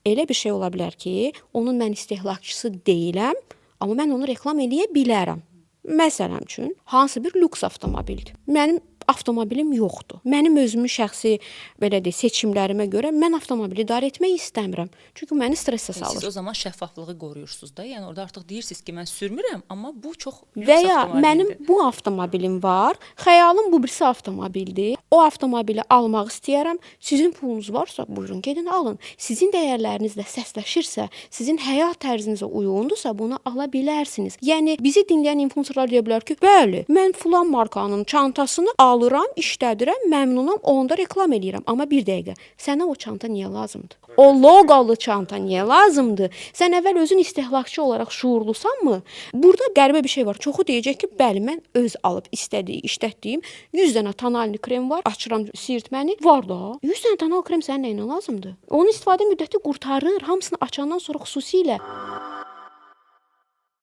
Elə bir şey ola bilər ki, onun mən istehlakçısı deyiləm, amma mən onu reklam eləyə bilərəm. Məsələn üçün, hansı bir lüks avtomobildir. Mənim avtomobilim yoxdur. Mənim özümün şəxsi belə deyək, seçimlərimə görə mən avtomobili idarə etmək istəmirəm. Çünki məni stressə salır. Siz o zaman şəffaflığı qoruyursunuz da. Yəni orada artıq deyirsiniz ki, mən sürmürəm, amma bu çox lüks Və ya avtomobildir. Mənim bu avtomobilim var, xəyalım bu birisi avtomobildir. O avtomobili almaq istəyirəm. Sizin pulunuz varsa, buyurun gedin alın. Sizin dəyərlərinizlə səsləşirsə, sizin həyat tərzinizə uyğundursa, bunu ala bilərsiniz. Yəni bizi dinləyən influencerlar deyə bilər ki, bəli, mən filan markanın çantasını alıram, işlədirəm, məmnunam, onda reklam eləyirəm. Amma bir dəqiqə, sənə o çanta niyə lazımdır? O loqolu çanta niyə lazımdır? Sən əvvəl özün istehlakçı olaraq şuurlusanmı? Burada qəribə bir şey var. Çoxu deyəcək ki, bəli, mən öz alıb istədiyi, işlətdiyim 100 dənə tonalni krem var. Açıram sirtməni. Var da. 100 dənə tonal krem sənin nəyinə lazımdır? Onun istifadə müddəti qurtarır. Hamısını açandan sonra xüsusilə